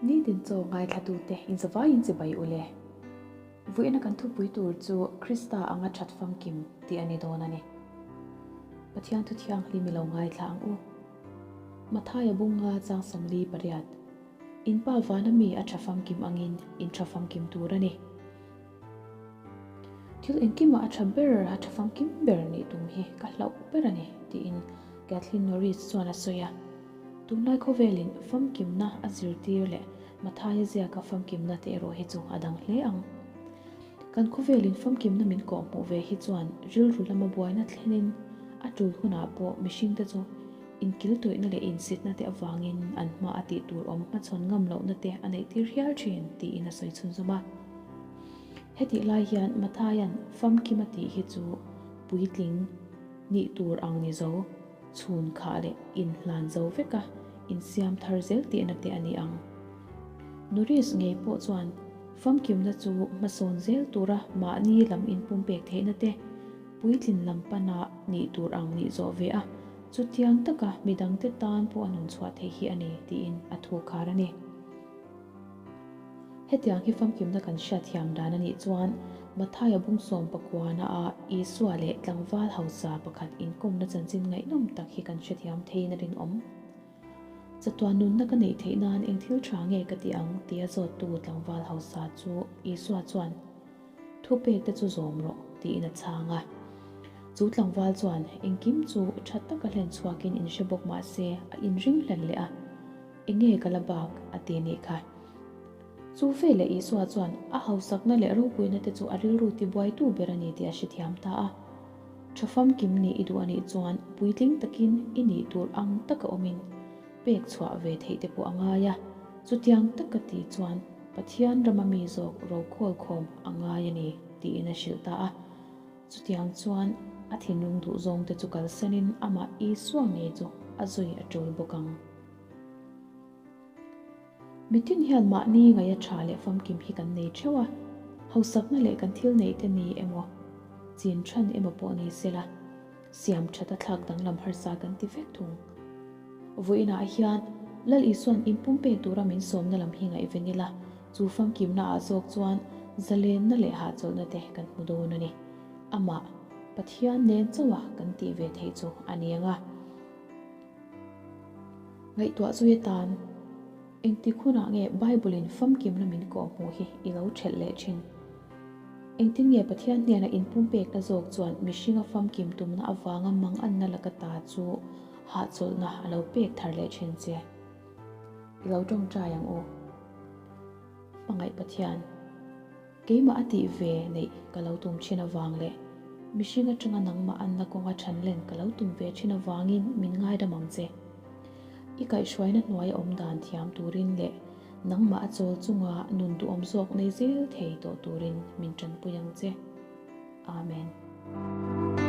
Nitin chaw ngaithlatute inzavaiin chibai u le. Vuina kan thupui tur chu Krista anga that famkim tih a ni dawn a ni. Pathian thu thianghlim i lo ngaithla ang u. Mathaia bunga chang 48, In pa vana mi a tha famkim angin in tha famkim tur a ni. Thil engkimah a tha ber, a tha famkim ber nih tum hi ka hlauh ber a ni, tiin Kathleen Norris chuan a sawi a. Tunlai khawvelin famkimna a zirtir leh Mathaia ziaka famkimna te erawh hi chu a dang hle ang. Kan khawvelin famkimna min kawhhmuh ve hi chuan rilru lama buaina thlenin a tul hunah pawh mihringte chu inkiltawihna leh insitna te avangin an hma a tih tur awm hmachhawn ngam lohna te a neih tir hial thin tiin a sawi chhunzawm a. Hetih lai hian Mathaia'n famkima tih hi chu puitling nih tur ang ni zo, chhun khah leh inhlan zo veka insiam thar zel tihna te a ni ang. Norris ngei pawh chuan famkimna chu hmasawn zel tura mahni lam inpumpek theihna te, puitlin lam pana nih tur ang nih zawh ve a, chutiang taka midangte tan pawh a nun chhuah theih hi a ni tiin a thu khar a ni. Hetiang hi famkimna kan hriatthiam dan a nih chuan Mathaia bungsawm pakuana ah Isua leh tlangval hausa pakhat inkawmna chanchin ngaihnawm tak hi kan hrethiam theiin a rinawm. Chatuan nunna ka neih theih nan eng thil tha nge ka ti ang tia zawttu tlangval hausa chu Isua chuan Thupek te chu zawm rawh tiin a chhang a. Chu tlangval chuan engkim chu tha taka hlen chhuakin inhre bawk mah se a inringhlel leh a. Enge ka la bak? a ti nih kha. Chu veleh Isua chuan a hausakna leh ropuina te chu a rilru tibuaitu ber a ni tih a hrethiam ta a. Tha famkim nih i duh a nih chuan puitling takin i nih tur ang taka awmin pek chhuah ve theih te pawh a ngai a. Chutiang taka tih chuan Pathian rama mi zawk rokhawl khawm a ngai a ni tiin a hrilh ta a. Chutiang chuan a thinlung duhzawng te chu kalsanin amah Isua ngei chu a zui a tul bawk ang. Mitin hian mahni ngaia tha leh famkim hi kan nei theuh a, hausakna leh kan thil neih te ni emaw, chin than emaw pawh ni sela, siam that a thlak danglam harsa kan ti vek thung. Vawiinah hian Lal Isua'n inpumpek tura min sawmna lam hi ngaihven ila, chu famkimna ah zawk chuan zalenna leh hahchawlhna te kan hmu dawn a ni. Amah, Pathian nen chauha kan tih ve theih chu a ni ang a. Ngaihtuah zui atan, Engtik hunah nge Bible-in famkimna min kawhhmuh hi i lo ṭhelh leh ṭhin? Engtin nge Pathian hnena inpumpekna zawk chuan mihringa famkim tumna avanga manganna laka ta chu hahchawlhna a lo pek thar leh ṭhin che? I lo ṭawngṭai ang u. Hmangaih Pathian. Keimah a tih ve neih ka lo tum thin avang leh mihring atanga nangmah anna kawnga thanlen ka lo tum ve thin avangin min ngaidam ang che. I kaihhruaina hnuaia awm dan thiam turin leh nangmah a chawl chunga nun duhawm zawk nei zel thei tawh turin min tanpui ang che. Amen.